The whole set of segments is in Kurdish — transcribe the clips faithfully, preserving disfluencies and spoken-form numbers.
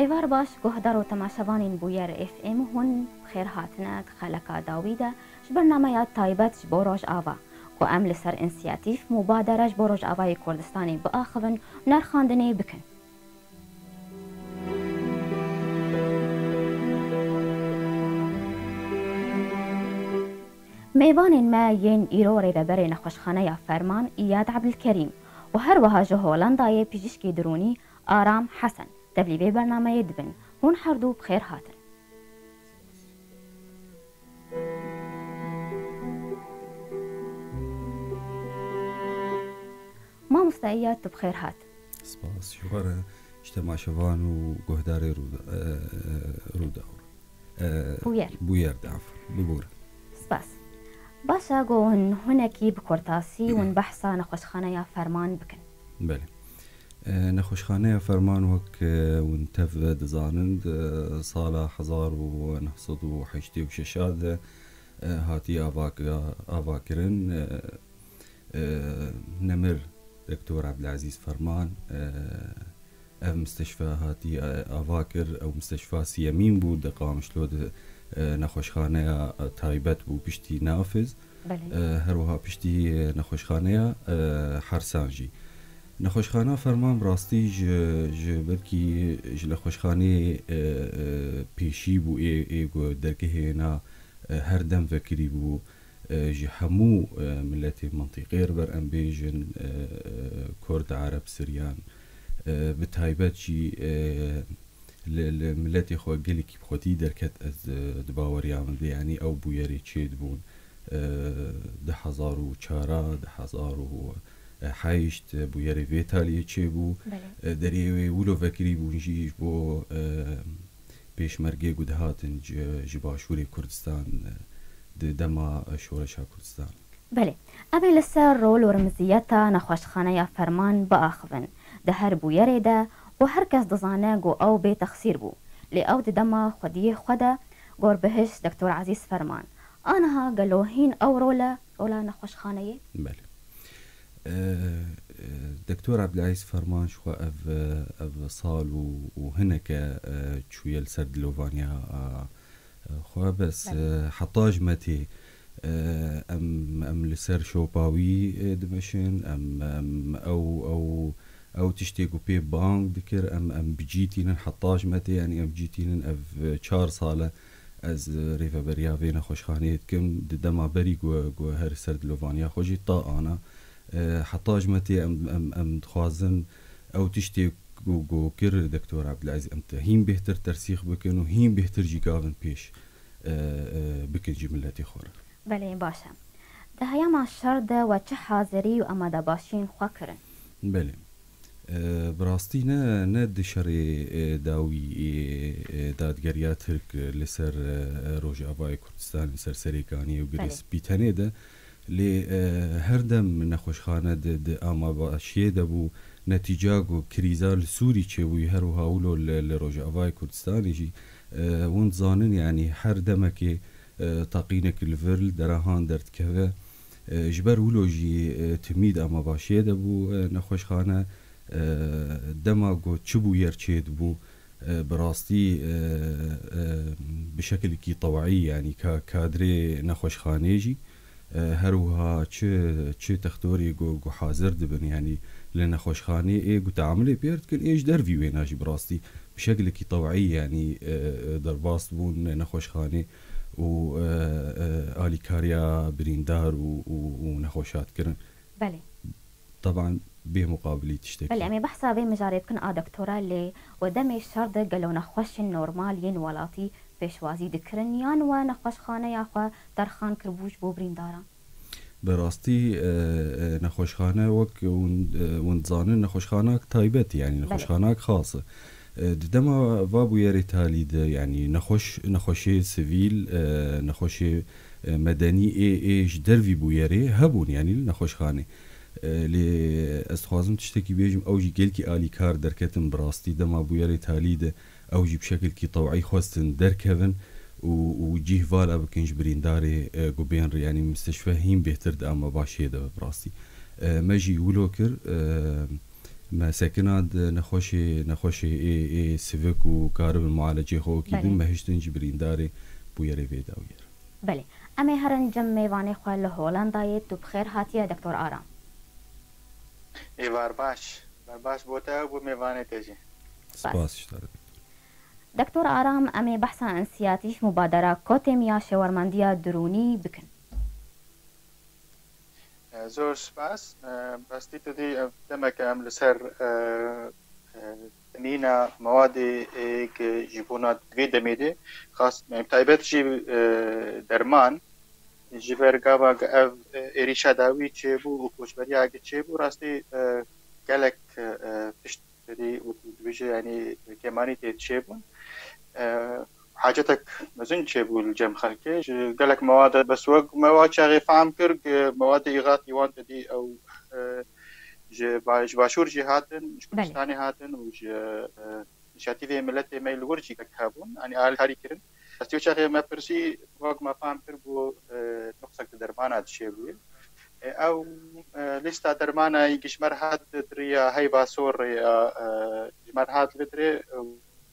Êvar baş, guhdar û temaşevanên Bûyer F M, hûn bi xêr hatine di xeleka dawî de ji bernameya taybet ji bo Rojava, ku em li ser însiyatîf mubadere ji bo Rojavayê Kurdistanê biaxivin û nerxandinê bikin. Mêvanên me yên îro rêveberê Nexweşxaneya Ferman Îyad Ebdilkerîm û her wiha ji Holandayê pijîşkê dirûnî Aram Hesen tevlî vê bernameyê dibin. Hûn herdû bi xêr hatin. Mamoste Îyad, tu bi xêr hat. Spas ji we re, ji temaşevan û guhdarê Rûda-, e, e, Rûdawr. E, Bûyer. Bûyer de, afûn. Bibûre. Spas. Baş e, ku hûn hunekî bi kurtasî hûn behsa Nexweşxaneya Ferman bikin. Belê. E, Nexweşxaneya Ferman wek, e, hûn tev dizanin, di sala hezar û neh sed û heştê û şeş de, e, hatiye avak-, avakirin. E, e, nemir Doktor Ebdilezîz Ferman, e, ev misteşfa hatî, e, ava kir. Ew misteşfa siyemîn bû di Qamişlo de, e, nexweşxaneya, e, taybet bû piştî Nafiz. Belê. E, her wiha piştî, e, nexweşxaneya, e, Hersan jî. Nexweşxana Ferman bi rastî ji, ji belkî ji nexweşxanê, e, e, pêşî bû, ê, ê ku dergehê na, e, her dem vekirî bû. E, ji hemû, e, miletê mintîqê re ber em bêjin, e, e, Kurd, Ereb, Siryan, e, bi taybet jî, e, li, li miletê xwe gelekî bi xwedî derket, ez, e, di baweriya min de, yanî ew bûyerê çêdibûn, e, du hezar û çar, du hezar û heşt, e, bûyerê vê taliyê çêbû. Belê. E, derê wê wilo vekirî bûn jî ji bo, e, pêşmergê ku dihatin ji, ji Başûrê Kurdistan, e, di dema, e, Şoreşa Kurdistan. Belê. Em ê li ser rol û rimziyeta Nexweşxaneya Ferman biaxivin. Di her bûyerê de û her kes dizane ku ew bê texsîr bû. Lê ew di dema xwediyê xwe de gor bihişt Doktor Ezîz Ferman. Aniha gelo hîn ew rol e, rola nexweşxaneyê? Belê. E, e, Doktor Ebdilezîz Ferman ji xwe ev, e, ev sal û, û hineke, e, çûye li ser dilovaniya, e, xwe, bes, Belê. e, heta ji me tê, e, em, em li ser şopa wî, e, dimeşin, em, em, ew, ew, ew tiştê ku pê bang dikir, em, em bi cî tînin, heta ji me tê, yanî em cî tînin, ev, e, çar sal e ez, e, rêveberiya vê nexweşxaneyê dikim, di dema berî ku, ku her ser dilovaniya xwe jî ta ana, e, heta ji me tê em, em, em dixwazin ew tiştê ku, ku kir Doktor Ebdilezîz, em te hîn bêhtir tersîx bikin û hîn bêhtir jî gavin pêş, e, e, bikin ji miletê xwe re. Belê, baş e. Di heyama şer de we çi hazirî û amadebaşiyên xwe kirin? Belê. E, bi rastî ne, ne di şerê, e, dawî, e, e, dadgeriya Tirk, e, li ser, e, Rojavayê Kurdistanê, li ser Serêkaniyê û Girê Belê. Spî tenê de, lê, e, her dem nexweşxane di, di amadebaşiyê de bû. Netîca ku krîza li Sûrî çêbûyî, her wiha wilo li, li Rojavayê Kurdistanê jî, e, hûn dizanin, yanî her demekê, e, teqînek li vir, li derahan derdikeve. E, ji ber wilo jî, e, timî di amadebaşiyê de bû, e, nexweşxane, e, dema ku çi bûyer çêdibû, e, bi rastî, e, e, bi şekilekî tewayî, yanî ka-, kadrê nexweşxanê jî, e, her wiha çi, çi textorê ku, ku hazir dibin, yanî li nexweşxanê ê ku teamilê pê re dikin, ê ji dervî wêna jî bi rastî bi şekilekî tewayî, yanî, e, e, derbas bûn nexweşxanê û, e, e, alîkariya birîndar û, û, û nexweşat kirin. Belê. Teban bê muqabilî tiştekî. Belê, em ê behsa vê mijarê bikin a doktora, lê we demê şer de gelo nexweşên normal yên welatî pêşwazî dikirin yan we nexweşxaneya xwe terxan kiribû ji bo birîndaran? Bi rastî, e, e, nexweşxane wek hûn, e, hûn dizanin, nexweşxanak taybet, yanî Belê. nexweşxanak xas e. E, di dema va bûyerê talî de, yanî nexweş-, nexweşê sivîl, e, nexweşê, e, medenî ê, ê ji dervî bûyerê hebûn, yanî li nexweşxanê. E, lê ez dixwazim tiştekî bêjim, ew jî gelkî alîkar derketin bi rastî dema bûyerê talî de. Ew jî bi şekilkî tewayî xwestin derkevin û, û cîh vala bikin ji birîndarê, e, ku bên re, yanî misteşfe hîn bêhtir di amadebaşiyê de be bi rastî. E, me jî wilo kir, e, Me sekina di nexweşê, nexweşê ê, ê sivik û karibin mualecê xwe wekî din, Belê. me hiştin jî birîndarê bûyerê vê dawiyê re. Belê. Em ê herin cem mêvanê xwe li Holandayê. Tu bi xêr hatiye, Doktor Aram. Êvar baş. Êvar baş bo te û bo mêvanê te jî. Spas. Spas ji te re, Doktor. Doktor Aram, em ê behsa însiyatîf, mubadera, kotêm ya şêwermendiya dirûnî bikin. E, zor spas. E, rastî tu dî, e, demeke em li ser, e, e, tenîna mewadê, e, ke ji bona vê demê de xas, e, taybet jî, e, derman ji ber gava ke ev, e, êrîşa dawî çêbû û koçberiya ke çêbû, rastî, e, gelek, e, tişt Serî û dibêje, yanî kêmanî tê çêbûn. E, hacetek mezin çêbû li cem xelkê. Ji gelek mewade bes wek me wa çaxê fehm kir, ku mewadê îxatî wan tedî ew, e, ji ba-, ji başûr jî hatin, ji Belê. Kurdistanê hatin û ji, e, înîşiyatîvê miletê me li wir jî gelek hebûn. Yanî alîkarî kirin. Rastî wê çaxê me pirsî, wek me fehm kir, ku, e, nuqsek di dermana dişê bûye. E, ew, e, lîsta dermana yî ji me re hat di riya heyva sor re ya, e, ji me re hat li vê dirê, e,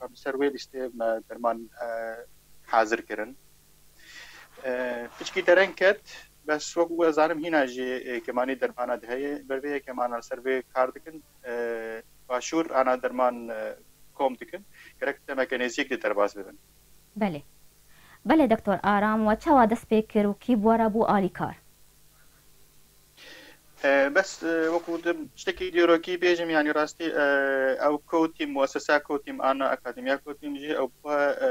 em ser wê lîstê me derman, e, hazir kirin. E, piçkî dereng ket, bes wek ez zanim hîna jî, e, kêmanî dermana de heye. Ber vê yekê em ana li ser vê kar dikin, e, başûr ana derman, e, kom dikin. Gerek demeke nêzîk de derbas bibin. Belê. Belê, Doktor Aram, we çawa dest pê kir û kî bi we re bû alîkar? E, bes, e, wekû di tiştekî dîrokî bêjim, yanî rastî, e, ew kotîm, muesesa kotîm, ana akademiya kotîm jî ew bi xwe, e,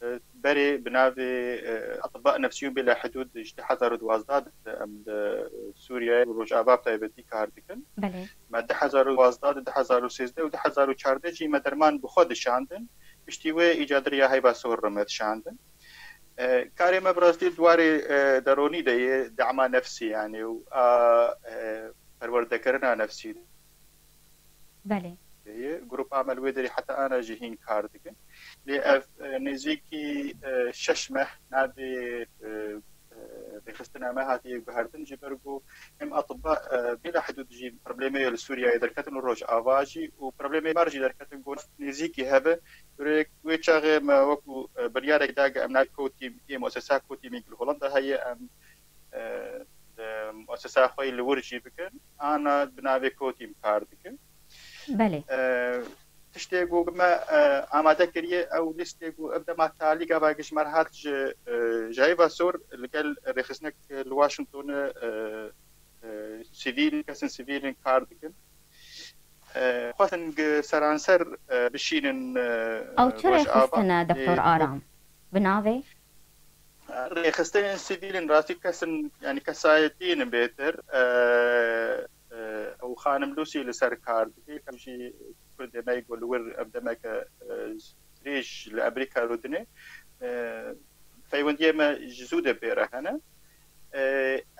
e, berê bi navê, e, Atibba Nefsiyûn Bêla Hidûd ji du hezar û duwazdeh de em li Sûriyeyê û Rojava bi taybetî kar dikin. Belê. Me du hezar û duwazdeh de, du hezar û sêzdeh û du hezar û çardeh jî me derman bi xwe dişandin. Piştî wê îca di riya heyva sor re me dişandin. E, karê me bi rastî di warê, e, deronî de ye, dema nefsî, yanî û a, e, perwerdekirina nefsî Belê. de ye. Grupa me li wê derê heta ana jî hîn kar dikin. Lê ev, e, nêzîkî, e, şeş meh navê, e, e, rêxistina me hatiye guhertin, ji ber ku em atibba, e, bêla hidûd jî problemê li Sûriyeyê derketin û Rojava jî û problemê me jî derketin ku nêzîkî hebe. Wê, wê çaxê me wekû, e, biryarek da ku em navê kotîm, yê muesesa kotîmî li Holanda heye, em, e, di muesesa xwe yî li wir jî bikin. Ana bi navê kotîm kar dikin. Belê. E, tiştê ku me, e, amade kiriye, ew lîstê ku ev dema talî gava ji me re hat ji, e, ji heyva sor li gel rêxistinek li Washingtonê, e, e, sivîl, kesên sivîl in kar dikin. E, xwestin gi seranser, e, bişînin, e, Ew çi Rojava. Rêxistin e, Doktor Aram? Bi navê? Rêxistinên sivîl in rastî kesin, yanî kesayetî in bêtir. E, e, ew Xanim Lucy li ser kar dike. Ew jî Kurdê me ku li wir ev demeke, e, dirêj li Amerîka rûdinê. E, peywendiyê me ji zû de pê re hene. E,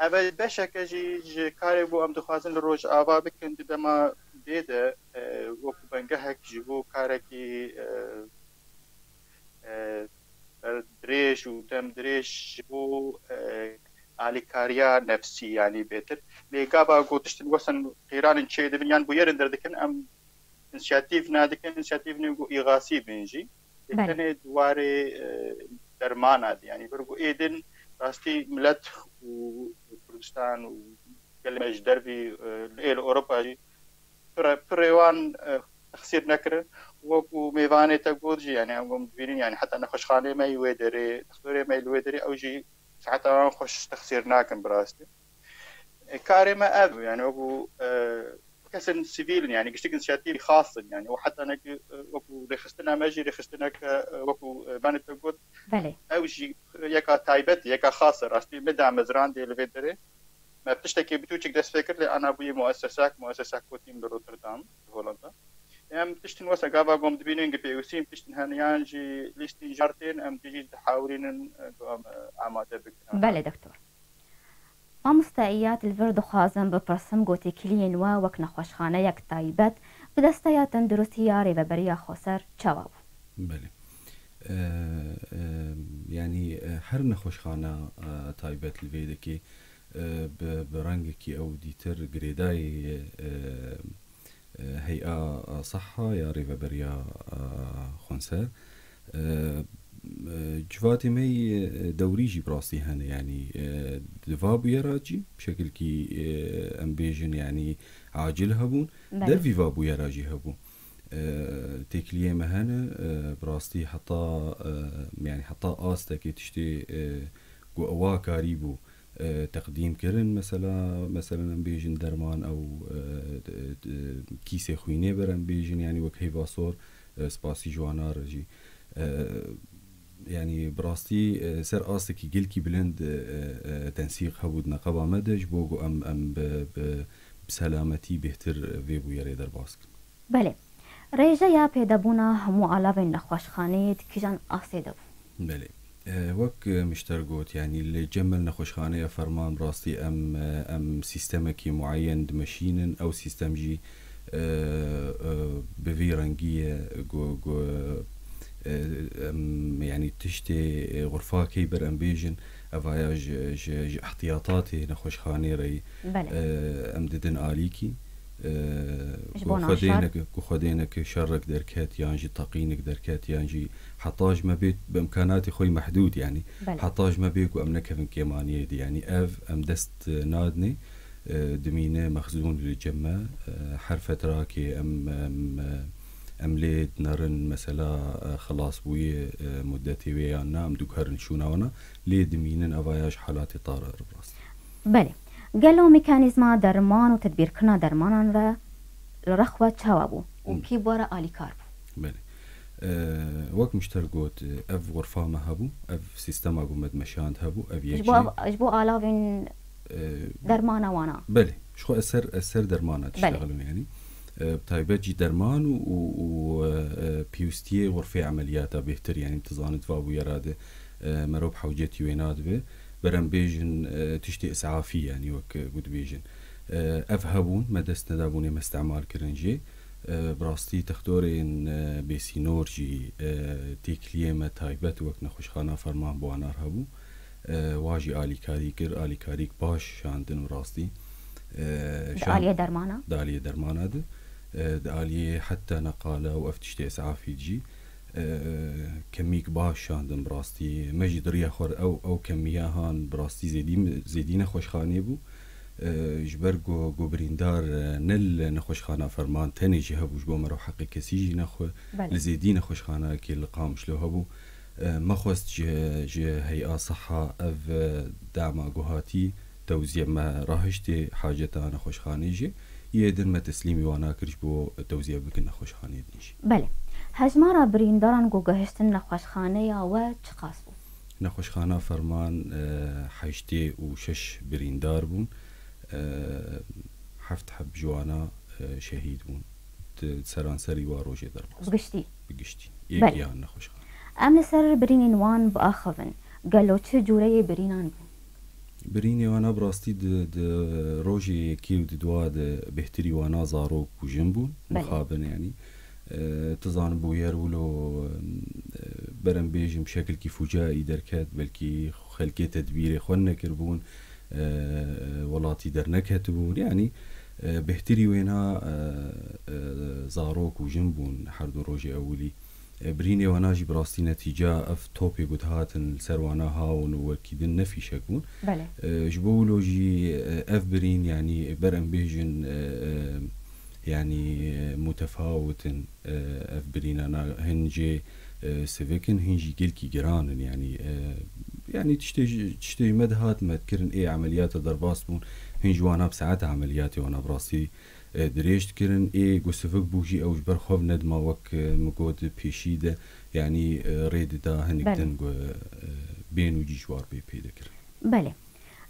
ev e beşeke jî ji karê ku em dixwazin li Rojava bikin di dema dê de, e, wekû bengehek ji bo karekî, e, e, ber dirêj û dem dirêj ji bo, e, alîkariya nefsî, yanî bêtir. Lê gava ku tiştin wesen qîranin çêdibin yan bûyerin derdikin, em însiyatîv nadikin, însiyatîvên ku îxasî bin jî. Lê Belê. tenê di warê, e, dermana de, yanî ber ku êdin rastî milet û Kurdistan û gelê me ji dervî, e, ê li Ewropa jî pire, pirê wan, e, texsîr nekirin. Wekû mêvanê te got jî, yanî em dibînin, yanî heta nexweşxanê me yî wê derê, dixtorê me yî li wê derê, ew jî seheta wan xweş texsîr nakin bi rastî. E, karê me ev, yanî wekû, e, kesên sivîl in, yanî giştik însiyatîvî xas in, yanî û heta nekî, e, wekû rêxistina me jî rêxistineke, e, wekû, e, banê te got, Belê. ew jî yeka taybet, yeka xas e, rastî me damezrandê li vê derê. Me bi tiştekî bitûçik dest pê kir, lê ana bûye muesesek, muesesek kotîm li Rotterdam, li Holanda. Em tiştin wesa gava gom dibînin, gi pêwîstîn tiştin hene, yan jî lîstîn jar tên, em tê jî dihawirînin, e, ku em, e, amade bikin. Belê, doktor. Mamoste Îyad, li vir dixwazim bipirsim, gotîkiliyên we wek nexweşxaneyek taybet bi desteya tenduristî ya Rêveberiya Xweser çawa bû? Belê. E, e, yanî, e, her nexweşxana, e, taybet li vê dekê, e, bi, bi rengekî ew dîtir girêdayî, e, Hey'a Seha ya Rêveberiya, e, Xwenser. E, e, civatê me yê, e, dewrî jî bi rastî hene, yanî, e, di va bûyera jî bi şekilkî, e, em bêjin, yanî acil hebûn. Belê. Dervî va bûyera jî hebû. E, têkiliyê me hene, e, bi rastî heta, e, yanî heta astekê tiştê, e, ku ewa karîbû, e, teqdîm kirin, mesela, meselen em bêjin derman ew, e, e, kîsê xwînê ber em bêjin, yanî wek heyva sor, e, spasî ji wana re jî. E, yanî bi rastî, e, ser astekî gelkî bilind, e, e, tensîq hebû di neqeba me de, ji bo ku em, em bi, bi, bi selametî bêhtir vê bûyerê derbas kin. Belê. Rêjeya pêdebûna hemû alavên nexweşxaneyê di kîjan astê de bû? Belê. E, wek, e, Mişter got, yanî li cem me li nexweşxaneya Ferman bi rastî em, e, em sîstemekî mueyen dimeşînin. Ew sîstem jî, e, e, bi vî rengî ye, ku, ku, e, em, yanî tiştê, e, xurfakê ber em bêjin, evaya ji, ji, ji ihtiyatatê nexweşxanê re, Belê. e, em didin alîkî. E, Ji ku bo xwedê naşar. neke, ku xwedê neke şerrek derket, yan jî teqînek derket, yan jî heta ji me bê bi imkanatê xwe yî mehdûd, yanî Belê. heta ji me bê ku em nekevin kêmaniyê dî. Yanî ev em dest, e, nadinê, e, dimîne mexzûn li cem me, e, her fetrakê em, em, e, em lê dinerin, mesela, e, xelasbûyê, e, muddetê wê yan na, em diguherin şûna wana, lê dimînin, evaya ji halatê tara re bi rastî. Belê. Gelo mekanîzma derman û tedbîrkirina dermanan re li rexwe çawa bû û Hmm. kî bi we re alîkar bû? Belê. E, wek Mişter got, ev xurfa me hebû, ev sîstema ku me dimeşand hebû, ev yek Ji bo jî ev, ji bo alavên E, dermana wana. Belê. Ji xwe ez ser, ez ser dermana Belê. diştexelim, yanî. E, bi taybet jî derman û, û, û, e, e, pêwistiyê xurfê emeliyata bêhtir, yanî tu zanî di va bûyera de, e, merov hewcetî wê nadibe. Ber em bêjin, e, tiştê îsafî, yanî wek, e, ku dibêjin. E, ev hebûn, me dest nedabûn ê me îstemal kirin jê. E, bi rastî textorên, e, bêsînor jî, e, têkiliyê me taybet wek nexweşxana Ferman bi wana re hebû. E, wa jî alîkarî kir, alîkarîk baş şandin bi rastî. E, Di şand-, aliyê dermana? Di aliyê dermana de. E, di aliyê heta neqale û ev tiştê îsafî jî. E, kemîk baş şandin bi rastî. Me jî di riya xwe re ew, ew kemiya han bi rastî zêdî, zêdî nexweşxanê bû. E, ji ber ku, ku birîndar, e, ne li nexweşxana Ferman tenê jî hebû, ji bo mero heqê kesî jî nexwe, Belê. li zêdî nexweşxanayekê li Qamişlo hebû. E, me xwest ji, ji Hey'a Seha ev, e, dema ku hatî tewziye me rahiştê haceta nexweşxanê jî. Yê din me teslîmî wana kir ji bo tewziye bikin nexweşxaneyê din jî. Belê. Hejmara birîndaran ku gehiştin nexweşxaneya we çiqas bû? Nexweşxana Ferman, e, heştê û şeş birîndar bûn. E, heft heb ji wana, e, şehîd bûn. Di seranserî wa rojê derbas. Bi giştî? Bi giştî. Belê. Yek yan nexweşxane. Em li ser birînên wan biaxivin. Gelo çi cûreyê birînan bûn? Birînê wana bi rastî di, di rojê yekê û di dua de bêhtirî wana zarok û jin bûn, Belê. mixabin yanî. E, tu zanî bûyer wilo, e, ber em bêjin bi şekilkî fucaî derket, belkî xelkê tedbîrê xwe nekiribûn, e, welatî derneketibûn. Yanî, e, bêhtirî wêna, e, e, zarok û jin bûn her du rojê ewilî. E, birînê wana jî bi rastî netîca ev topê ku dihatin li ser wana hawin û wekî din ne fîşek bûn. Belê. E, ji bo wilo jî, e, ev birîn, yanî ber em bêjin, e, e, yanî, e, mutefawit in, e, ev birînana hin jê, e, sivik in, hin jî gelkî giran in, yanî, e, yanî tiştê ji, tiştê ji me dihat me dikirin ê emeliyata derbas bûn, hin ji wana bi saeta emeliyatê wana bi rastî e, dirêj dikirin. Ê ku sivik bû jî ew ji ber xwe nedima wek, e, min got pêşî de, yanî, e, rê dida hinek Belê. din ku, e, bên û cî ji war bê pêde kirin. Belê.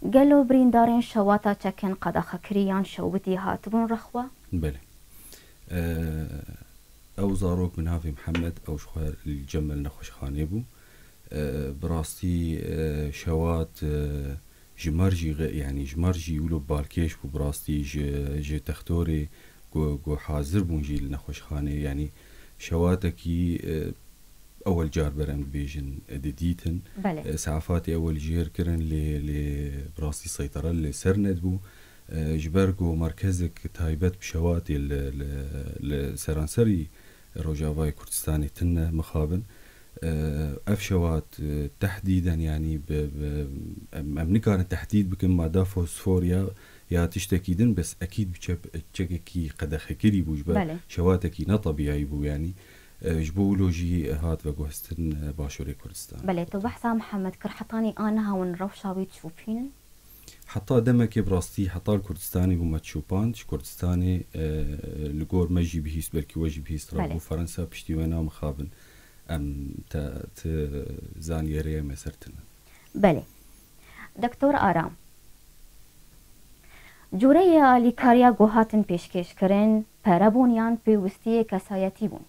Gelo birîndarên şewata çekên qedexekirî yan şewitî hatibûn rexwe? Belê. E, ew zarok bi navê Mihemed, ew ji xwe li cem me li nexweşxanê bû. E, bi rastî, e, şewat, e, ji me re jî, yanî ji me re jî wilo balkêş bû bi rastî ji, ji textorê ku, ku hazir bûn jî li nexweşxanê, yanî şewatekî, e, ewel car ber em dibêjin, e, didîtin. Belê. E, saefatê ewel jêr kirin, lê, lê bi rastî seytera li ser nedibû. E, ji ber ku merkezek taybet bi şewatê li, li, li seranserî Rojavayê Kurdistanê tune mixabin, e, ev şewat, e, tehdîden, yanî bi, bi, em, em nikarin tehdîd bikin mada fosfor ya, ya tiştekî din, bes ekîd bi çep-, çekekî qedexekirî bû ji ber Belê. şewatekî netebiyayî bû, yanî, e, ji bo wilo jî hat veguhestin, e, Başûrê Kurdistan. Belê, tu behsa Mihemed kir, hetanî a niha hûn rewşa wî çûpînin? Heta demekê bi rastî heta li Kurdistanê bû me çûpand, ji Kurdistanê, e, li gor me jî bihîst, belkî we jî bihîst, Belê. rabû Fransa, piştî wê namixabin. Em te, ti zaniyerê me ser tine. Belê. Doktor Aram, cûreyê alîkariya ku hatin pêşkêşkirin, pere bûn yan pêwistiyê kesayetî bûn?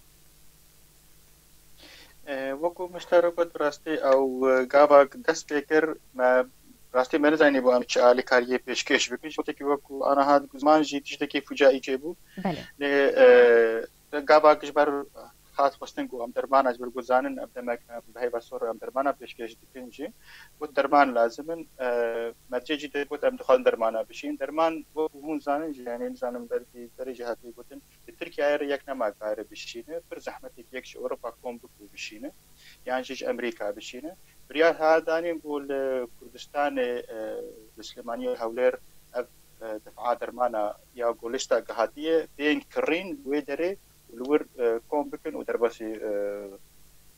E, wekî mişterek got, bi rastî ew, e, gava dest pê kir, me, rastî me nizanîbû em çi alîkariyê pêşkêş bikin. Ji wekî, wekî ana hat ziman jî tiştekî fucaî çêbû. Belê. Lê, e, gava ji ber hat xwestin ku em dermana ji ber ku zanin, em demek, em bi heyva sor em dermana pêşkêş dikin jî. Got derman lazim in, e, mercê jî de got em dixwazin dermana bişîn. Derman wekî hûn zanin jî, yanî nizanim belkî berê jî hatiye gotin, li Tirkiyeyê re yek nema kare bişîne, pir zehmet e ku yek ji Ewropa kom bik û bişîne, yan jî ji Amerîka bişîne. Biryar ha danîn ku li Kurdistanê, e, li Silêmaniyê, Hewlêr ev, e, defa dermana ya ku lîstek hatiye, bên kirîn li wê derê û li wir, e, kom bikin û derbasî, e,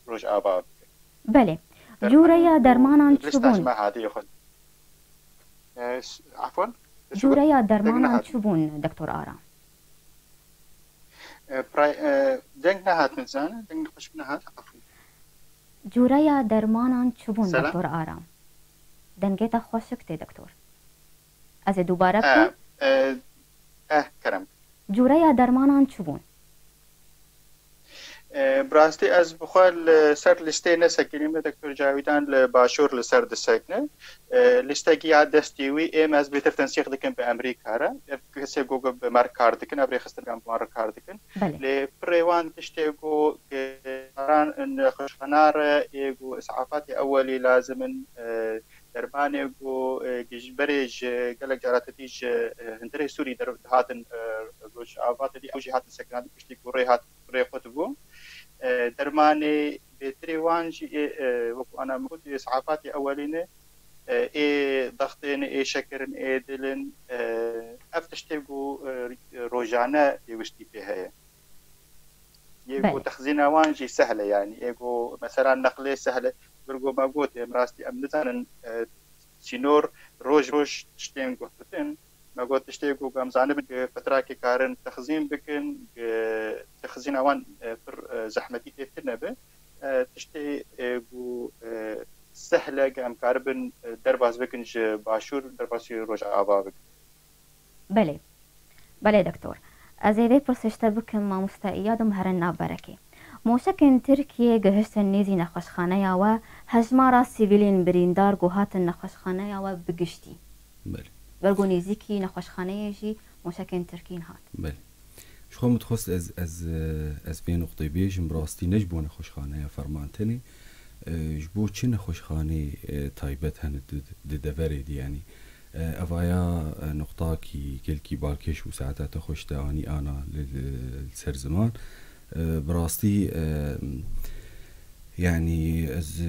Rojava bikin. Belê. Cûreya dermanan çi bûn? Lîsta ji me hatiye xwe. E, s-, afwan? Cûreya dermanan çi bûn, Doktor Aram? E, pray-, e, deng nehat min zane, deng xweşik nehat, afû. Cûreya dermanan çi bûn, Selam. Doktor Aram? Dengê te xweşik tê, doktor. Ez ê dubare E, bikim. e, eh, kerem. Cûreya dermanan çi bûn? E, bi rastî ez bi xwe li ser lîsteyê nesekinîme, Doktor Cawîdan li Başûr li ser disekine. E, lîstekî ya destî wî êm ez bêtir tensîq dikim bi Amerîka re. Ev kesê ku bi me re kar dikin, ev rêxistingan bi me re kar dikin. Belê. Lê pirê wan tiştê ku, e, caran nexweşxana re ê ku îs'afatê ewelî lazim in, e, dermanê ku, e, ji berê ji gelek cara te dî ji, e, hundirê Sûrî der-, dihatin, e, Rojava te dî ew jî hatin sekinandin piştî ku rê hat, rê xwe dibû. E, dermanê bêtirê wan jî ê, e, wekî ana min got, ê îs'afatê ewelî ne, e, ê dextê ne, ê şeker in, ê dil in, e, ev tiştê ku, e, rojane pêwistî pê heye. Yê ku Belê. texzîna wan jî sehl e, yanî ê ku mesela neqlê sehl e. Vir ku me got, em rastî em nizanin, e, sînor roj roj tiştên guhtin. Me got tiştê ku em zanibin ku petrakê karin texzîn bikin, ku texzîna wan, e, pir, e, zehmetî tê tune be. E, tiştê, e, ku, e, sehl e ku em karibin, e, derbas bikin ji başûr, derbasî rojava bikin. Belê. Belê doktor. Ez ê vê pirsê ji te bikim, mamoste Îyad, û em herin nav berekê. Moşekên Tirkiyê gihiştin nêzî nexweşxaneya we, hejmara sivîlên birîndar ku hatin nexweşxaneya we bi giştî. Belê. Ber ku nêzîkî nexweşxaneyê jî moşekên Tirkîn hat. Belê. Ji xwe min dixwest ez, ez, ez vê nuqteyê bêjim, bi rastî ne ji bo nexweşxaneya Ferman tenê, e, ji bo çi nexweşxaneyê, e, taybet hene di, di deverê de, yanî, e, evaya, e, nuqtakî gelkî balkêş û saeta te xweş te anî ana li, li, li ser ziman. E, bi rastî, e, yanî ez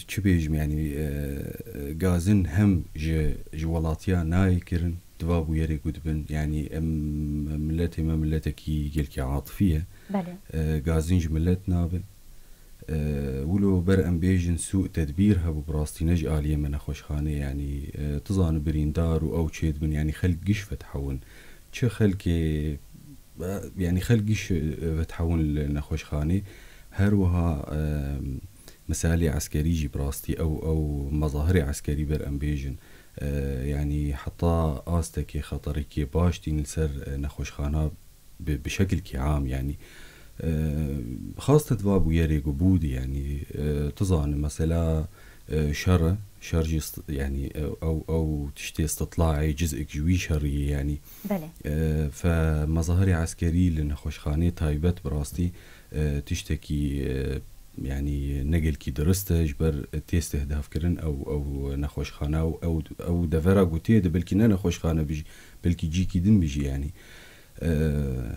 çi bêjim, yanî, e, gazin hem ji, ji welatiya nayê kirin, di va bûyerê ku dibin, yanî em, miletê me miletekî gelkî atifî ye. Belê. E, gazin ji milet nabe. E, wilo ber em bêjin sû tedbîr hebû, bi rastî ne ji aliyê me nexweşxanê, yanî, e, tu zani birîndar û ew çê dibin, yanî xelk giş vethewin. Çi xelkê, e, yanî xelk giş, e, vethewin li nexweşxanê. Her wiha, e, misalê eskerî jî bi rastî ew, ew mezahirê eskerî ber em bêjin. E, yanî heta astekê xeterekê baş tîn li ser, e, nexweşxana bi, bi şekilkî am, yanî, e, xaste di va bûyerê ku bû dî, yanî, e, tu zani mesela, e, şer e, şer jî st-, yanî, e, ew, ew tiştê istitlaê ciz'ek ji wî şerî ye, yanî. Belê. E, fe mezahirê eskerî li nexweşxanê taybet bi rastî, e, tiştekî, e, Yanî ne gelkî dirist e, ji ber tê stîhdafkirin ew, ew nexweşxane û ew, ew devera ku tê de belkî ne nexweşxane bijî, belkî cîkî din bijî yanî. E,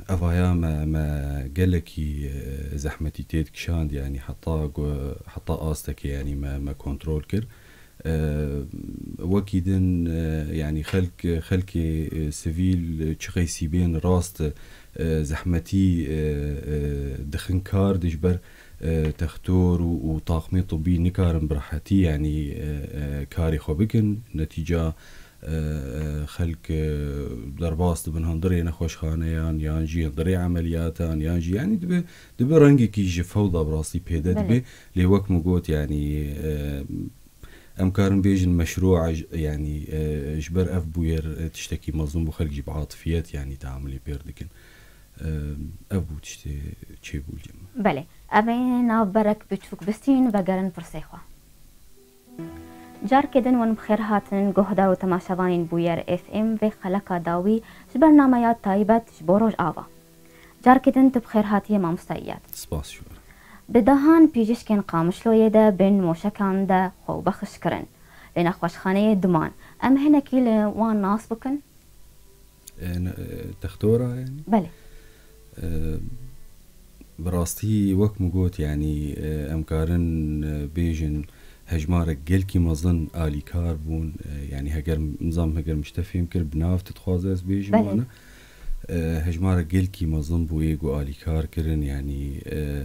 Evaya me, me gelekî, e, zehmetî tê dikişand, yanî heta ku, heta astekê yanî me, me kontrol kir. E, Wekî din, e, yanî xelk, xelkê, e, sivîl, e, çi qeysî bên rast, e, zehmetî, e, e, dixin kar de ji ber, e, textor û, û taxmê tibî nikarin bi rehetî, yanî, e, e, karê xwe bikin. Netîca, e, e, xelk, e, derbas dibin hundirê nexweşxaneyan, yan jî hundirê emeliyatan, yan jî, yanî dibe, dibe rengekî ji fewda bi rastî pêde Belê. dibe. Lê wek min got, yanî, e, Em karin bêjin meşrû, yanî, e, ji ber ev bûyer, e, tiştekî mezin bû, xelk jî bi atifiyet, yanî, teamulê pêr dikin. E, Ev bû tiştê çêbû li cem. Belê. Em ê navberek biçûk bistînin, vegerin pirsê xwe. Carkê din wan bi xêr hatin, guhdar û temaşevanên Bûyer F M vê xeleka dawî ji bernameya taybet ji bo Rojava. Carkê din tu bi xêr hatiye mamoste Îyad. Spas ji we re. Bi dehan pîjişkên Qamişloyê de bên moşekan de xwebexş kirin. Lê nexweşxaneyê diman. Em hinekî li wan nas bikin? E, ne, e, textora yanî? Belê. E, Bi rastî wek min got, yanî, e, em karin, e, bêjin hejmarek gelkî mezin alîkar bûn. E, yanî heger, nizam heger min ji te fêm kir, bi nav tu dixwaze ez bêjim Belê. wana. E, hejmarek gelkî mezin bû ê ku alîkar kirin, yanî, e,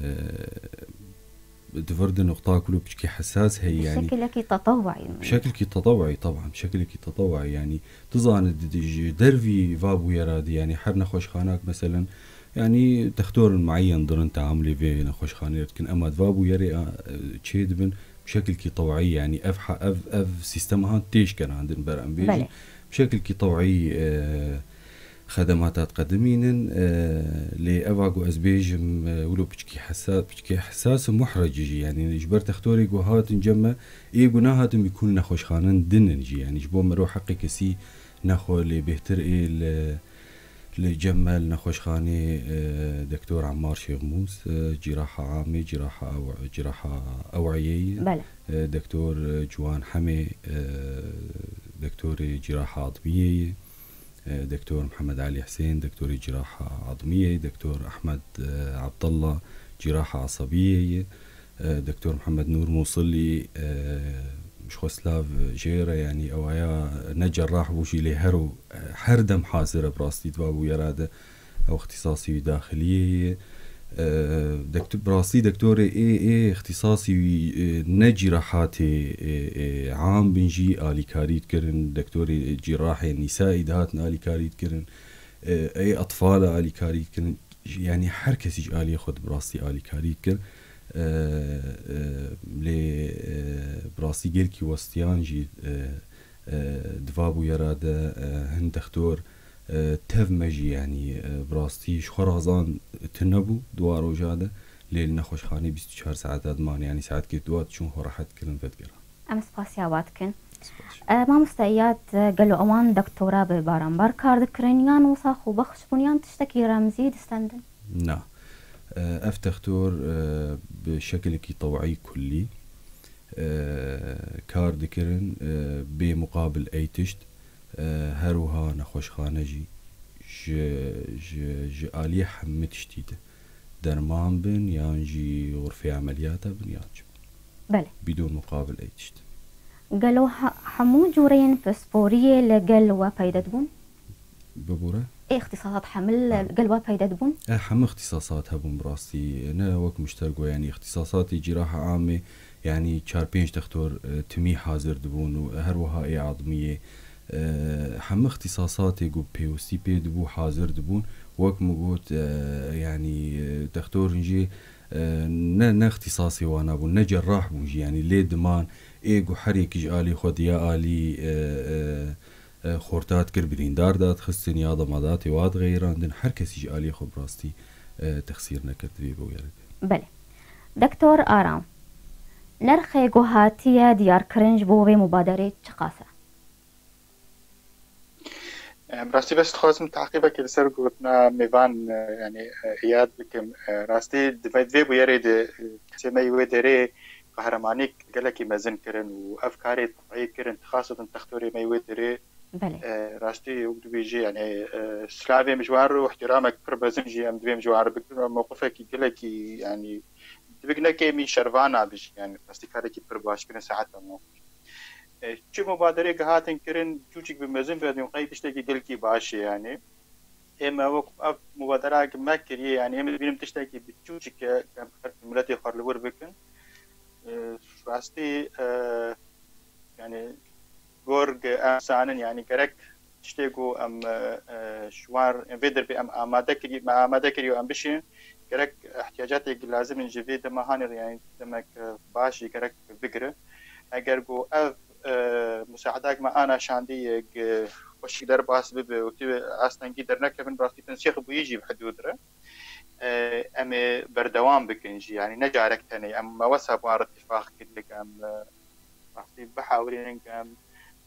di vir di nuqta ku piçkî hesas heye, yanî. Şekilekî tetewuî. Şekilkî tetewuî, teban, şekilekî tetewuî, yanî, tu zanî di, di, ji dervî va bûyera di, yanî, her nexweşxanak, meselen, yanî, textorin mueyen dirin teamulê vê nexweşxanê dikin, ema di va bûyerê, a, çê dibin, bi şekilkî tewuî, yanî, ev ha-, ev, ev sîstema han tê şkerandin ber em bêjin. Belê. Bi şekilkî tewuî, e, xedemata diqedimînin, e, lê eva ku ez bêjim, e, wilo piçkî hesa-, piçkî hesas û muhrec jî, yanî ji ber textorê ku hatin cem me, ê ku nehatin bî kun nexweşxanin din in jî, yanî ji bo mero heqê kesî nexwe, lê bêhtir ê li, li cem me li nexweşxanê, e, Doktor Emmar Şêxmûs, e, cîraha amê, cîraha ew-, cîraha eweyê ye. Belê. E, Doktor, e, Ciwan Hemê, e, doktorê cîraha admiyê ye. E, Doktor Mihemed Elî Hisên, doktorê cîraha admiyê, Doktor Ehmed, e, Abdullah, cîraha asabiyê ye, e, Doktor Mihemed Nûr Mûsilî, e, ji xwe silav jê re, yanî ewaya ne cerrah bû jî lê her û, e, her dem hazir e, bi rastî di va bûyera de ew ixtîsasî wî daxiliyê ye. E, dektu-, bi rastî doktorê ê, ê ixtîsasî wî, e, ne cîrahatê, e, e, am bin jî alîkarî dikirin, doktorê cîrahê nîsaî dihatin alîkarî dikirin, e, ê etfala alîkarî dikirin. Yanî her kesî ji aliyê xwe bi rastî alîkarî dikir. E, e, Lê, e, bi rastî gelkî westiyan jî, e, e, di va bûyera de, e, hin dextor, e, tev me jî, yanî, e, bi rastî ji xwe razan tune bû di wa roja de, lê li nexweşxanê bîst û çar saeta diman, yanî saetkê dua diçûn xwe rehet kirin vedigeran. Em spasiya we dikin. Spas. E, mamoste Îyad, e, gelo ewan doktora bi baranbar kar dikirin, yan wisa xwebexş bûn, yan tiştekî remzî distendin? Na. E, ev textor, e, bi şekilekî tewayî kullî, e, kar dikirin, e, bê muqabil ey tişt, e, her wiha nexweşxane jî ji, ji, ji aliyê hemî tiştî de. Derman bin yan jî xurfê emeliyata bin yan çi bin. Belê. Bidon muqabil ey tişt. Gelo he-, hemû cûreyên pisporiyê li gel we peyde dibûn? Bibûre? Ê ixtîsasat hemil li gel we peyde dibûn? E, hemû ixtîsasat hebûn bi rastî. Ne wek mişter got, yanî ixtîsasatê cîraha amê, yanî çar pênc textor, e, timî hazir dibûn û her wiha ê admiyê. E, hemû ixtîsasatê ku pêwistî pê dibû hazir dibûn. Wek min got, e, yanî, e, textorin jî, e, ne, ne ixtîsasê wana bûn, ne cerrah bûn jî, yanî lê diman ê ku her yekî ji alî xwe diya alî, e, e, e, xorta dikir, birîndar dadixistin ya dema datê wa dixeyirandin, her kesî ji alî xwe bi rastî, e, texsîr nekir di vê bûyerê de. Belê. Doktor Aram, nirxê ku hatiye diyarkirin ji bo vê mubaderê çiqas e? Em, rastî bes dixwazim teqîbekê li ser gotina mêvan, e, yani, e, Îyad bikim. E, rastî di vê, di vê bûyerê de, e, kesê me yê wê derê qehremanîk gelekî mezin kirin û ev karê tayî kirin, xaseten textorê me yê wê derê. Belê. E, rastî wek dibêjî, yani, e, silavê min ji wan re û ihtiramekî pir mezin jî em di vê min ji wan re bikin û mewqifekî gelekî, yani, dibik ne kêmî şervana bijî, yani, rastî karekî pir baş kirin, saeta me. E, çi mubaderê ki hatin kirin, çûçik bi mezin be, diyûn qey tiştekî gelkî baş e, yani. Ê me wek ev mubadera ki me kiriye, yani, ê me dibînim tiştekî bi çûçik e, em miletê xwe li wir bikin. E, rastî, e, yani, gor ki em zanin, yani, gerek tiştê ku em, e, e, ji wan vê derbê em amade kiriye, me amade kiriye û em bişînin, gerek ihtiyacatê ki lazim in ji vê dema hanê re, yani, demek, e, baş jî gerek bigire. Eger ku ev, e, musaedek me ana şandî, e, xweşik derbas bibe û tu astengî dernekevin, rastî tensîq bûyî jî bi hidûd re. E, em ê berdewam bikin jî, yani, ne carek tenê. Em me wesa bi wan re tifaq kiriye, em, e, rastî bihewirînin, em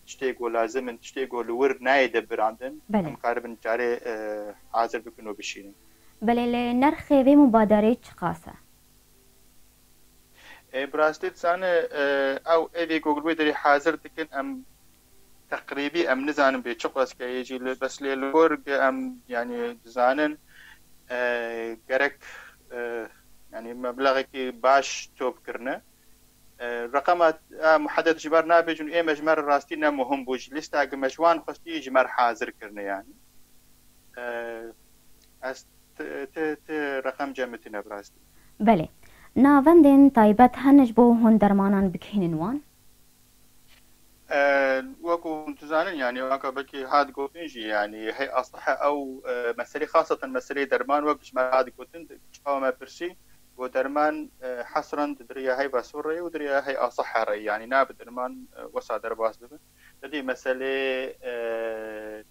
tiştê ku lazim in, tiştê ku li wir nayê de birandin, Belê. em karibin carê, e, hazir bikin û bişînin. Belê, lê nerxê vê mubadereyê çiqas e? E, bi rastî dizane, e, ew evî ku li wê derê hazir dikin, em teqrîbî em nizanin bê çi qas keyê jî, li, bes lê li gor ge em, yani, dizanin, e, gerek, e, yani, meblexekî baş top kirine. E, reqema, e, muhedet ji me re nabêjin û ê me ji me re rastî ne muhim bû. Ji lîsta ge me ji wan xwestî ji me re hazir kirine, yani. E, ez ti, ti, ti reqem cem min tune bi rastî. Belê. Navendên taybet hene ji bo hûn dermanan bikihînin wan? E, wekû hûn dizanin, yani, weka belkî hat gotin jî, yani, hey asahe ew, e, meselê, xaseten meselê derman, wek ji me hat gotin, çawa me pirsî, got derman, e, hesren di diriya heyva sor re ye û diriya hey asahe re ye, yani, nabe derman, e, wesa derbas bibin. Didî meselê, e,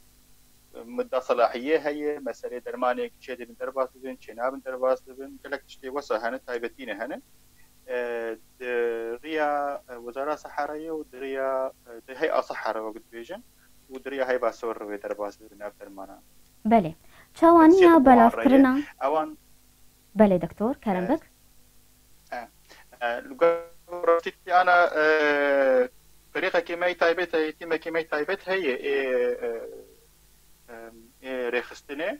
mudda selahiyê heye, meselê dermanê çê dibin derbas bibin, çê nabin derbas bibin. Gelek tiştê wesa hene, taybetî ne hene. E, di riya, e, Wezara Seherayê û di riya, e, di hey a Sehara wek dibêjin û di riya heyva sor re wê derbas bibin ev dermanan. Belê. Çawaniya belavkirina. Ewan. Belê, doktor, kerem bik. E, e, li gor rastî ana, e, ferîqekî me yî taybet heye, tîmekî me yî taybet heye, ê, e, e, ê rêxistinê.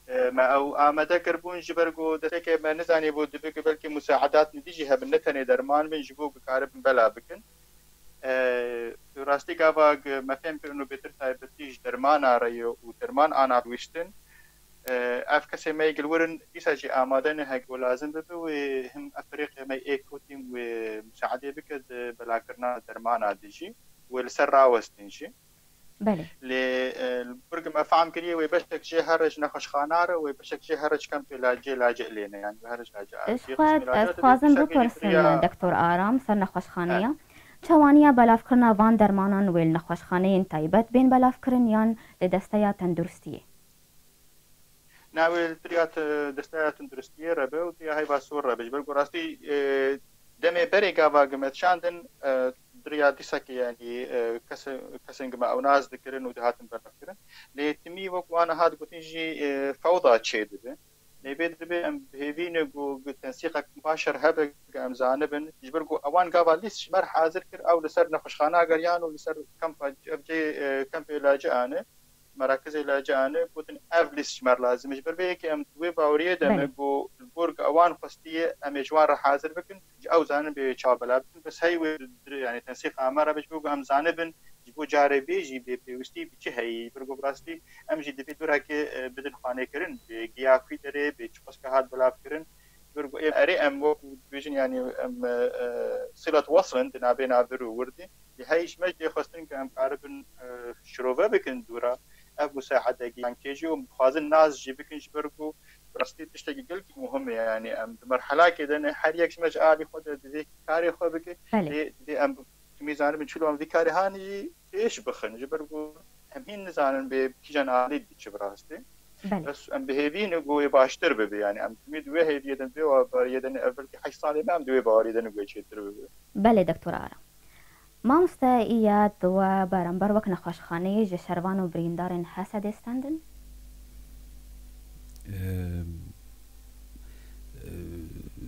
E, me ew amade kiribûn ji ber ku desteke me nizanîbû, dibe ku belkî musaedat nidî jî hebin, ne tenê derman bin, ji bo ku karibin bela bikin. E, rastî gava ku me fêm kirin û bêtir taybetî ji dermana re ye û derman ana bihiştin. E, ev kesê me yê gilwirin dîsa jî amade ne, heke lazim bibe wê him ev ferîqê me ê kotîn wê musaedê bike di belakirina dermana de jî, wê li ser rawestin jî. Belê. Lê, e, li gor ku me fehm kiriye wê beşek jê here ji nexweşxana re, wê beşek jê here ji kempê lacê lacê lê ne, yani here ji lacê. Ez xwe, ez dixwazim bipirsim, doktor Aram, ser nexweşxaneya. Çawaniya belavkirina van dermanan wê li nexweşxaneyên taybet bên belavkirin yan li desteya tenduristiyê? Na, wê li diriya te-, desteya tenduristiyê re be û diriya heyva sor re be. Ji ber ku rastî, e, demê berê gava ge me dişandin, e, diriya dîsekê, yani, e, kese-, kesên ge me ew nas dikirin û dihatin belavkirin. Lê timî wek wana hat gotin jî, e, fewda çêdibe. Lê vê dibe em bi hêvî ne ku, ku tensîqek baş re hebe ge em zanibin. Ji ber ku ewan gava lîst ji me re hazir kir, ew li ser nexweşxana geriyan û li ser kempa, ev cê, e, kempê lacê ane. Merakizê lacê ane, gotin ev lîst ji me re lazim e. Ji ber vê yekê em di wê baweriyê de me ku li gor ku ewan xwestiye em ê ji wan re hazir bikin, ji ew zanin bê çawa bela bikin. Bes hey wê dir-, yani tensîqa me re be, ji bo ku em zanibin, ji bo carê bê jî bê pêwistî bi çi heyî. Ji ber ku bi rastî em jî divê doreke, e, bidin xanêkirin, bê giya kwî derê, bê çi xweske hat belavkirin. Ji ber ku ê-, erê em wekû dibêjin, yani em, e, e, silet weslin di navê navir û wirdî. Lê hey ji me jî tê xwestin ku em karibin, e, şirove bikin dûra ev musaedegî yan kêjî û em dixwazin nas jî bikin ji ber ku bi rastî tiştekî gelkî muhim e, yani em di merhelakê de ne, her yek ji me ji alî xwe de divê karê xwe bike. Belê. Lê divê em timî zanibin çilo em vî karê hanî jî pêş bixin ji ber ku em hîn nizanin bê kîjan alî diçe bi rastî. Belê. Bes em bi hêvî ne ku wê baştir bibe, yani em timî di wê hêviyê de, di wê baweriyê de ne, ev belkî heşt salê me em di wê baweriyê de ne ku wê çêtir bibe. Belê, doktor Aram. Mamoste, îya tu we beramber wek nexweşxaneyê ji şervan û birîndarên Hesedê stendin? Em, e,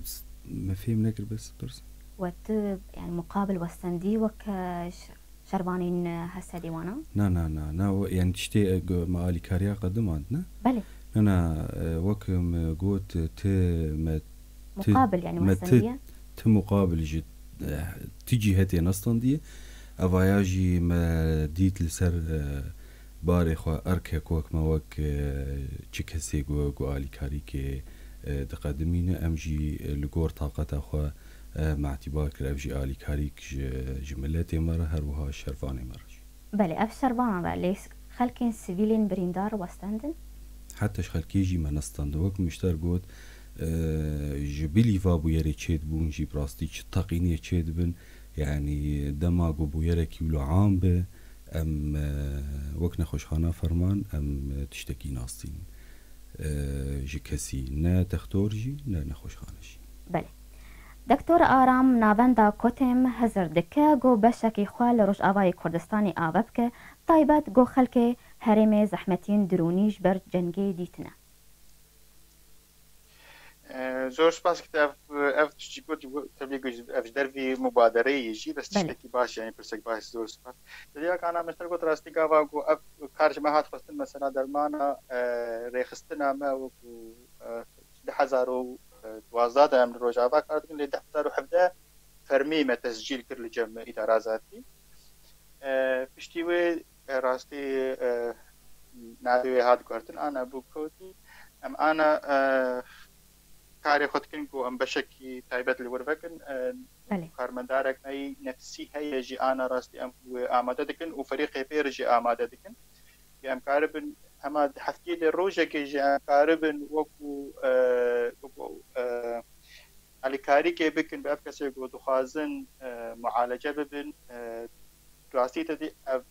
s-, me fêm nekir, bes pirs. We tu, yani, muqabil we stendî wek, e, ş-, şervanên, e, Hesedê wana? Na, na, na, na, we, yani, tiştê, e, go-, me alîkariya qedimand, ne? Belê. Na, na, e, wek me got, ti me, ti, Muqabil, yani, me we ti, stendiye? Ti muqabil ji, e, ti cîhetê nestandiye. Evaya jî me dît li ser, e, barê xwe erkek wek me, wek, e, çi kesê ku, ku alîkarîkê, e, diqedimîne, em jî, e, li gor taqeta xwe, e, me îtîbar kir. Ev jî alîkarîk ji, ji miletê me re, her wiha şervanê me re jî. Belê, ev şervanan re, lê xelkên sivîlên birîndar westendin? Heta ji xelkê jî me nestandin. Wek min ji te re got, e, ji bilî va bûyerê çêdibûn jî bi rastî çi teqîniyê çêdibin. Yanî dema ku bûyerekî wilo am be, em, e, wek nexweşxana Ferman, em, e, tiştekî nastînin. E, ji kesî, ne textor jî, ne nexweşxane jî. Belê. Doktor Aram navenda Kotêm hizir dike ku beşekî xwe li Rojavayê Kurdistanê ava bike, taybet ku xelkê herêmê zehmetiyên dirûnî ji ber cengê dîtine. E, zor spas ki ev, ev tişt jî got, tevlî got, ev ji dervî mubadereyê jî, bes Belê. Tiştekî baş, yani pirsek baş, zor spas. Tevlî kana me ji te got rastî gava ku ev kar ji me hat xwestin, mesela dermana, e, rêxistina me wekû, e, du hezar û duwazdeh de em li Rojava kar dikin, lê du hezar û hevdeh fermî me tescîl kir li cem îdara zatî. E, piştî wê, e, rastî, e, navê wê hat guhertin, ana bû kotî. Em ana, e, karê xwe dikin ku em beşekî taybet li wir vekin. E, Belê. Karmendarek me yî nefsî heye jî ana rastî em wê amade dikin û ferîqê pê re jî amade dikin. Em karibin hema di heftiyê de rojekê jî em karibin wekû, e, wekû, e, alîkarîkê bikin bi ev kesê ku dixwazin, e, mualece bibin. E, rastî te dî ev,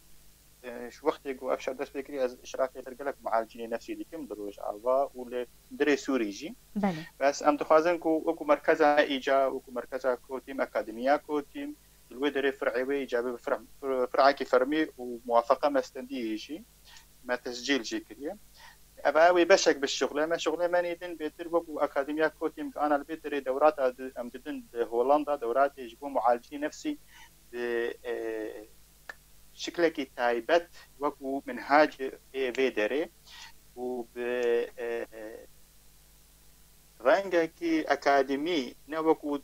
e, ji wextê ku ev şer dest pê kirî, ez iştirakê ser gelek mualicînê nefsî dikim li Rojava û li hundirê Sûrî jî. Belê. Bes em dixwazin ku wekû merkeza me îca, wekû merkeza Kotîm, Akademiya Kotîm, li wê derê fir'ê wê îca bibe fir-, fir-, fir'ekî fermî û muwafeqa me stendiyê jî, me tescîl jî kiriye. Ev e wê beşek bi şixulê me. Şixulê me nî din bêtir wekû Akademiya Kotîm ki ana li vê derê dewrata di-, em didin di Holanda, dewratê ji bo mualicî nefsî bi, e, şiklekî taybet wekû minhacê vê derê û bi, e, rengekî akademî, ne wekû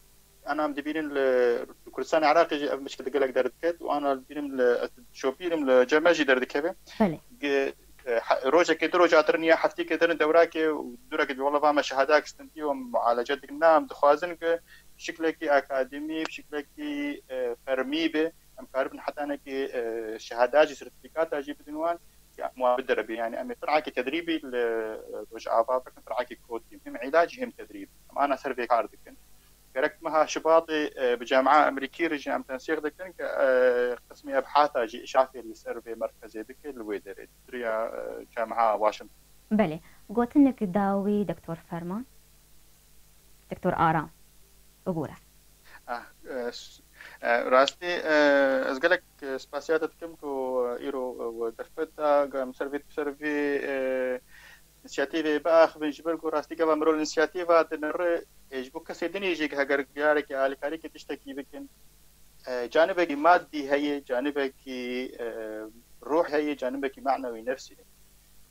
ana em dibînin li, li Kurdistanê Iraqê jî ev mişkil gelek derdiket û ana dibînim li, ez şopîrim li cem me jî derdikeve. Belê. Gi-, e, he-, rojekê du roja dir niya, heftîkê dirin dewrakê û dureke di wela va me şehadak stintî û em mualece dikin. Na, em dixwazin ki şiklekî akademî, şiklekî, e, fermî be. Em karibin hetanekî, e, şehada jî, sertîfîkata jî bidin wan. Ya, muabid dere be. Yani, em ê fir'ekî tedrîbî li, e, Rojava bikin, fir'ekî kotî. Hem îlacî hem tedrîb. Em ana ser vê kar dikin. Gerek meha Şibatê, e, bi Camia Amerîkî re jî em tensîq dikin ke, e, qismê ebhata jî îşrafê li ser vê merkezê bike li wê derê. Duriya, e, Camia Washington. Belê. Gotinek da wî Doktor Ferman. Doktor Aram. Bibûre. Ah, e, s-, e, rastî, e, ez gelek, e, spasiya te dikim ku, e, îro, e, we derfet da, em ser vê, ser vê, e, însiyatîvê biaxivin, ji ber ku rastî gava mirov li însiyatîva dinere, ê, ji bo kesê dinê jî heger biyarekî alîkarîkê tiştekî bikin, e, canibekî madî heye, canibekî, e, ruh heye, canibekî manewî nefsî heye.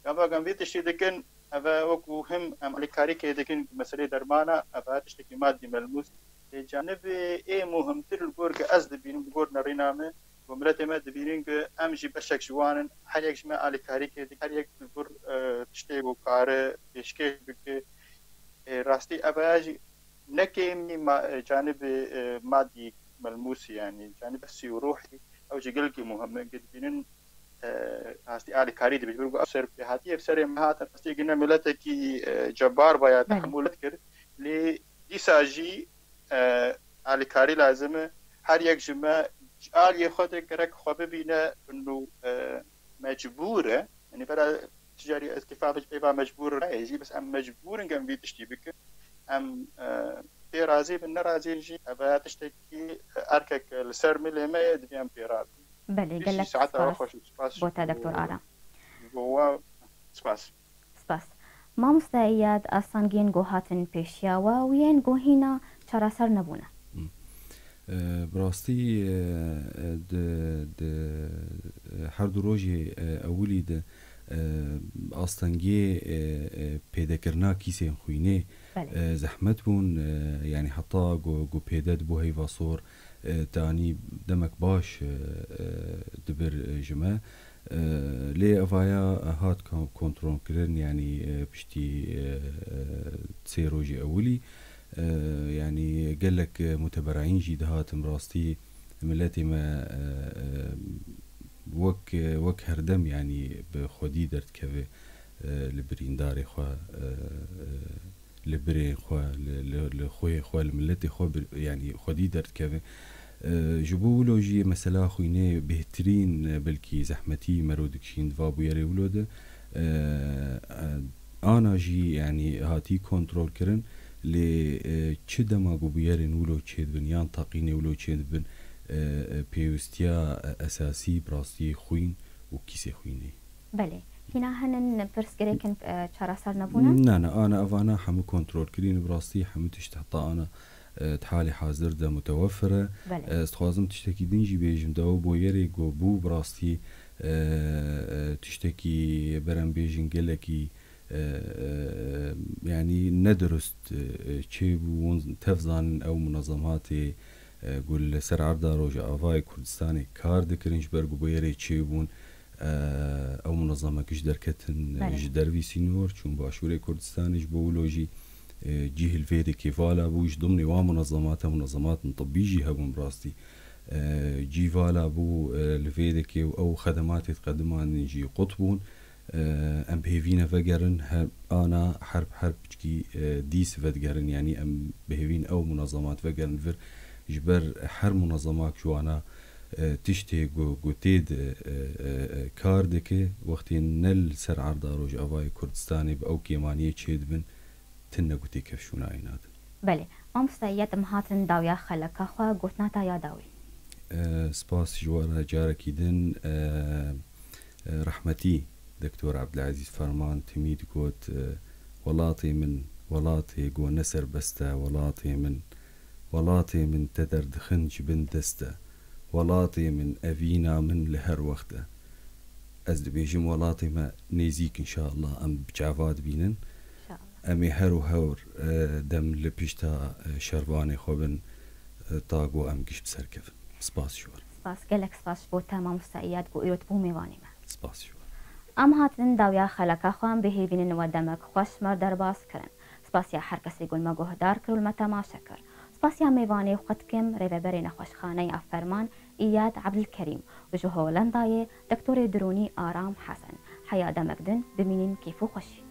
Gava em vê tiştî dikin, ev e wekû him em alîkarîkê dikin meselê dermana, ev e tiştekî madî melmûs. Lê canibê ê muhimtir li gor ku ez dibînim, li gor nerîna min, ku miletê me dibînin ku em jî beşek ji wan in, her yek ji me alîkarîkê dikin, her yek li gor, e, tiştê ku kare pêşkêş bike. E, rastî ev e jî ne kêmî ma-, e, canibê, e, madî melmûsî, yanî canibê hissî û ruhî, ew jî gelkî muhim e, ku dibînin, e, rastî alîkarî dibe. Ji ber ku ev ser pê hatiye, ev serê me hate, rastî gine miletekî, e, cebar baya Belê. Tehemûl kir. Lê dîsa jî, e, alîkarî lazim e. Her yek ji me ji aliyê xwe de gerek xwe bibîne, û, e, mecbûr e. Yanî bera ticarî ez kifaf ji peyva mecbûr nayê jî, bes em mecbûr in em vî tiştî bikin. Em, e, Tê razî bin, nerazî jî, ev tiştekî erkek li ser milê me ye, diviyem pê rabin. Belê, gelek spas. Saeta we xweş û spas bo te, Doktor Aram. Bo we spas. Spas. Mamoste Îyad, astengên ku hatin pêşiya we û yên ku hîna çareser nebûne. Hmm. E, bi rastî, e, e, di, di, e, her du rojê, e, ewilî de, e, astengê, e, e, pêdekirina kîsên xwînê, Belê. e, zehmet bûn, e, yanî heta ku, ku pêde dibû heyva sor, e, te anî demek baş, e, e, dibir, e, ji me. E, lê evaya hat kon-, kontrolkirin, yanî, e, piştî, e, e, sê rojê ewilî, e, yanî gelek, e, muteberayîn jî dihatin rastî miletê me, e, e, wek, e, wek herdem, yanî bi xwedî derdikeve, e, li birîndarê xwe, e, e, li birê xwe, li, li, li xwê xwe, li miletê xwe bir, yanî xwedî derdikeve. E, ji bo wilo jî mesela xwînê bêhtirîn, e, belkî zehmetî mero dikişîn di va bûyerê wilo de. E, e, ana jî, yanî hatî kontrol kirin, lê, e, çi dema ku bûyerên wilo çêdibin yan taqînê wilo çêdibin, e, e, pêwistiya, e, esasî bi rastî xwîn û kîsê xwînê. Belê. Hîna hinin pirs gerêkin, e, çareser nebûne? Na, na, ana evana hemû kontrol kirîn, bi rastî hemû tişt heta ana, e, di halê hazir de mutewefir e. Belê. E, ez dixwazim tiştekî din jî bêjim, de ew boyerê ku bû bi rastî, e, e, tiştekî berem bêjin gelekî, e, e, yanî nedirust, e, e, çêbû, hûn tev zanin ew munezematê, e, ku li ser erda Rojavayê Kurdistanê kar dikirin, ji ber ku boyerê çêbûn, e, ew munezemek ji derketin, e, Belê. ji dervî sînor, çûn Başûrê Kurdistanê, ji bo wilo jî, e, cîh li vê dekê vala bû, ji dimnê wan munezemate, munezematên tibbî jî hebûn bi rastî. E, cî vala bû, e, li vê dekê û ew xedematê diqedimandin jî qut bûn. E, em bi hêvî ne vegerin, her ana her, her piçkî, e, dîs vedigerin, yanî em bi hêvîn ew munezemat vegerin vir, ji ber her munezemak ji wana, e, tiştê ku, ku tê de, e, e, e, kar dike, wextê ne li ser erda Rojavayê Kurdistanê bi ew kêmaniyê çêdibin, tune ku têkevşûna wî nadin. Belê. Mamoste Îyad, em hatin dawiya xeleka xwe, gotina te ya dawî. E, spas ji we re carekî din, e, e, rehmetî Doktor Ebdilezîz Ferman timî digot, e, Welatê min, welatê ku ne serbest e, welatê min, welatê min te derdixin ji bin dest e, welatê min evîna min li her wext e. Ez dibêjim welatê me nêzîk, înşallah em bi çava dibînin. Înşallah. Em ê her û hewr, e, dem li pişta, e, şervanê xwe bin, e, ta ku em giş bi ser kevin. Spas ji we re. Spas, gelek spas ji bo te mamoste Îyad ku îro tu bû mêvanê me. Spas ji we re. Em hatin dawiya xeleka xwe, em bihêvînin we demek xweş me derbas kirin. Spasiya her kesê ku li me guhdar kir û li me temaşe kir. Spasiya mêvanê xwe dikim, rêveberê nexweşxaneya Ferman, Îyad Ebdilkerîm û ji Holandayê doktorê dirûnî Aram Hesen. Heya demek din bimînin kêf û xweşî.